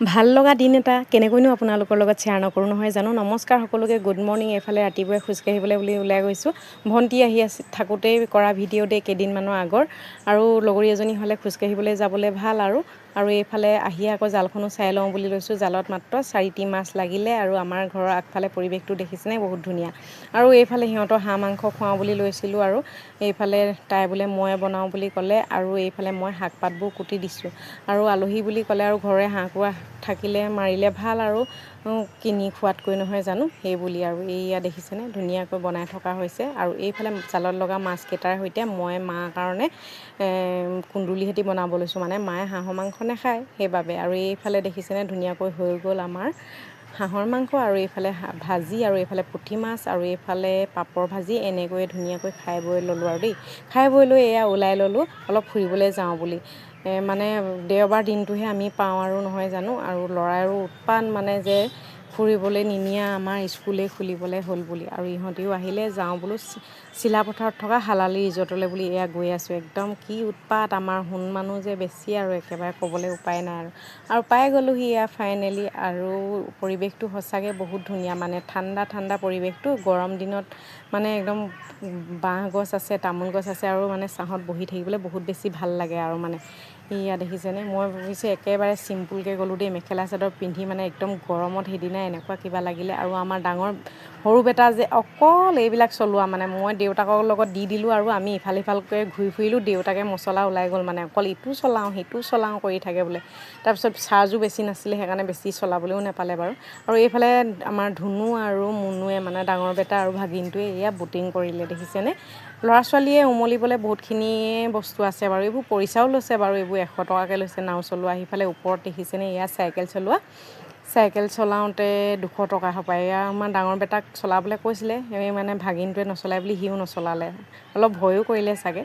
ভাল লগা দিন এটা কেনেকৈনো আপোনালোকৰ লগত শ্বেয়াৰ নকৰোঁ নহয় জানো। নমস্কাৰ সকলোকে, গুড মৰ্ণিং। এইফালে ৰাতিপুৱাই খোজকাঢ়িবলৈ বুলি ওলাই গৈছোঁ। ভণ্টি আহি আছে থাকোঁতেই কৰা ভিডিঅ' দেই কেইদিনমানৰ আগৰ। আৰু লগৰী এজনী হ'লে খোজকাঢ়িবলৈ যাবলৈ ভাল। আৰু আৰু এইফালে আহি আকৌ জালখনো চাই লওঁ বুলি লৈছোঁ। জালত মাত্ৰ 4টি মাছ লাগিলে। আৰু আমাৰ ঘৰৰ আগফালে পৰিৱেশটো দেখিছেনে, বহুত ধুনীয়া। আৰু এইফালে সিহঁতৰ হাঁহ মাংস খুৱাওঁ বুলি লৈছিলোঁ। আৰু এইফালে তাই বোলে মই বনাওঁ বুলি ক'লে। আৰু এইফালে মই শাক পাতবোৰ কুটি দিছোঁ। আৰু আলহী বুলি ক'লে আৰু ঘৰৰে হাঁহ কুকুৰা থাকিলে মাৰিলে ভাল আৰু কিনি খোৱাতকৈ নহয় জানো, সেই বুলি। আৰু এইয়া দেখিছেনে ধুনীয়াকৈ বনাই থকা হৈছে। আৰু এইফালে জালত লগা মাছকেইটাৰ সৈতে মই মাৰ কাৰণে কুন্দুলি সৈতে বনাব লৈছোঁ। মানে মায়ে হাঁহৰ মাংস নাখায় সেইবাবে। আৰু এইফালে দেখিছেনে ধুনীয়াকৈ হৈ গ'ল আমাৰ হাঁহৰ মাংস। আৰু এইফালে ভাজি, আৰু এইফালে পুঠি মাছ, আৰু এইফালে পাপৰ ভাজি। এনেকৈয়ে ধুনীয়াকৈ খাই বৈ ল'লোঁ আৰু দেই। খাই বৈ লৈ এয়া ওলাই ল'লোঁ অলপ ফুৰিবলৈ যাওঁ বুলি। মানে দেওবাৰ দিনটোহে আমি পাওঁ আৰু নহয় জানো। আৰু ল'ৰাৰো উৎপাত মানে যে ফুৰিবলৈ নিনিয়া, আমাৰ স্কুলেই খুলিবলৈ হ'ল বুলি। আৰু ইহঁতিও আহিলে, যাওঁ বোলো চিলাপথাৰত থকা হালালী ৰিজৰ্টলৈ বুলি এয়া গৈ আছোঁ। একদম কি উৎপাত আমাৰ সোণ মানুহ যে বেছি আৰু একেবাৰে ক'বলৈ উপায় নাই। আৰু আৰু পাই গ'লোহি এয়া ফাইনেলি। আৰু পৰিৱেশটো সঁচাকৈ বহুত ধুনীয়া, মানে ঠাণ্ডা ঠাণ্ডা পৰিৱেশটো। গৰম দিনত মানে একদম বাঁহ গছ আছে, তামোল গছ আছে, আৰু মানে ছাঁহত বহি থাকিবলৈ বহুত বেছি ভাল লাগে। আৰু মানে এয়া দেখিছেনে, মই ভাবিছোঁ একেবাৰে চিম্পুলকৈ গ'লোঁ দেই, মেখেলা চাদৰ পিন্ধি। মানে একদম গৰমত সেইদিনা এনেকুৱা কিবা লাগিলে। আৰু আমাৰ ডাঙৰ সৰু বেটা যে অকল এইবিলাক চলোৱা, মানে মই দেউতাকৰ লগত দি দিলোঁ আৰু আমি ইফাল সিফালকৈ ঘূৰি ফুৰিলোঁ। দেউতাকে মছলা ওলাই গ'ল, মানে অকল ইটো চলাওঁ সিটো চলাওঁ কৰি থাকে বোলে। তাৰপিছত চাৰ্জো বেছি নাছিলে, সেইকাৰণে বেছি চলাবলৈও নাপালে বাৰু। আৰু এইফালে আমাৰ ধুনু আৰু মুনুৱে, মানে ডাঙৰ বেটা আৰু ভাগিনটোৱে এয়া বুটিং কৰিলে দেখিছেনে। ল'ৰা ছোৱালীয়ে উমলিবলৈ বহুতখিনিয়ে বস্তু আছে বাৰু। এইবোৰ পইচাও লৈছে বাৰু, এইবোৰ 100 টকাকৈ লৈছে নাও চলোৱা। সিফালে ওপৰত দেখিছেনে এয়া চাইকেল চলোৱা, চাইকেল চলাওঁতে 200 টকা হপায়। এয়া আমাৰ ডাঙৰ বেটাক চলাবলৈ কৈছিলে, সেই মানে ভাগিনটোৱে নচলায় বুলি সিও নচলালে, অলপ ভয়ো কৰিলে চাগে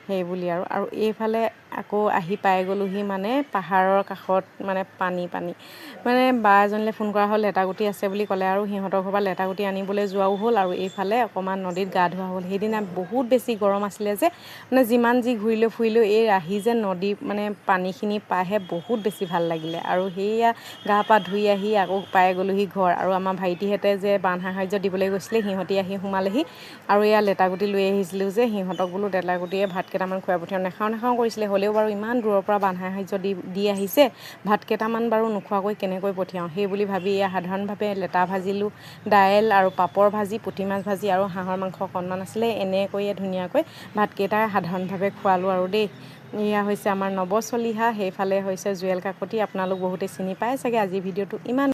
সেই বুলি। আৰু আৰু এইফালে আকৌ আহি পাই গ'লোহি মানে পাহাৰৰ কাষত, মানে পানী পানী মানে বা এজনীলৈ ফোন কৰা হ'ল, লেটাগুটি আছে বুলি ক'লে। আৰু সিহঁতৰ ঘৰৰ পৰা লেটাগুটি আনিবলৈ যোৱাও হ'ল। আৰু এইফালে অকণমান নদীত গা ধোৱা হ'ল। সেইদিনা বহুত বেছি গৰম আছিলে যে, মানে যিমান যি ঘূৰিলেও ফুৰিলেও এই আহি যে নদী মানে পানীখিনি পাইহে বহুত বেছি ভাল লাগিলে। আৰু সেয়া গা পা ধুই আহি আকৌ পাই গ'লোহি ঘৰ। আৰু আমাৰ ভাইটিহঁতে যে বান সাহাৰ্য দিবলৈ গৈছিলে, সিহঁতি আহি সোমালেহি। আৰু এয়া লেটাগুটি লৈ আহিছিলোঁ যে, সিহঁতক বোলো লেটাগুটিয়ে ভাত কেইটামান খুৱাই পঠিয়াওঁ। নাখাওঁ নাখাওঁ কৰিছিলে, হ'লেও বাৰু ইমান দূৰৰ পৰা বান সাহাৰ্য দি দি আহিছে, ভাত কেইটামান বাৰু নোখোৱাকৈ কেনেকৈ পঠিয়াওঁ সেই বুলি ভাবি এয়া সাধাৰণভাৱে লেটা ভাজিলোঁ, দাইল আৰু পাপৰ ভাজি, পুঠি মাছ ভাজি আৰু হাঁহৰ মাংস অকণমান আছিলে। এনেকৈয়ে ধুনীয়াকৈ ভাতকেইটা সাধাৰণভাৱে খোৱালোঁ আৰু দেই। এয়া হৈছে আমাৰ নৱ চলিহা, সেইফালে হৈছে জুৱেল কাকতি। আপোনালোক বহুতে চিনি পায় চাগে। আজি ভিডিঅ'টো ইমান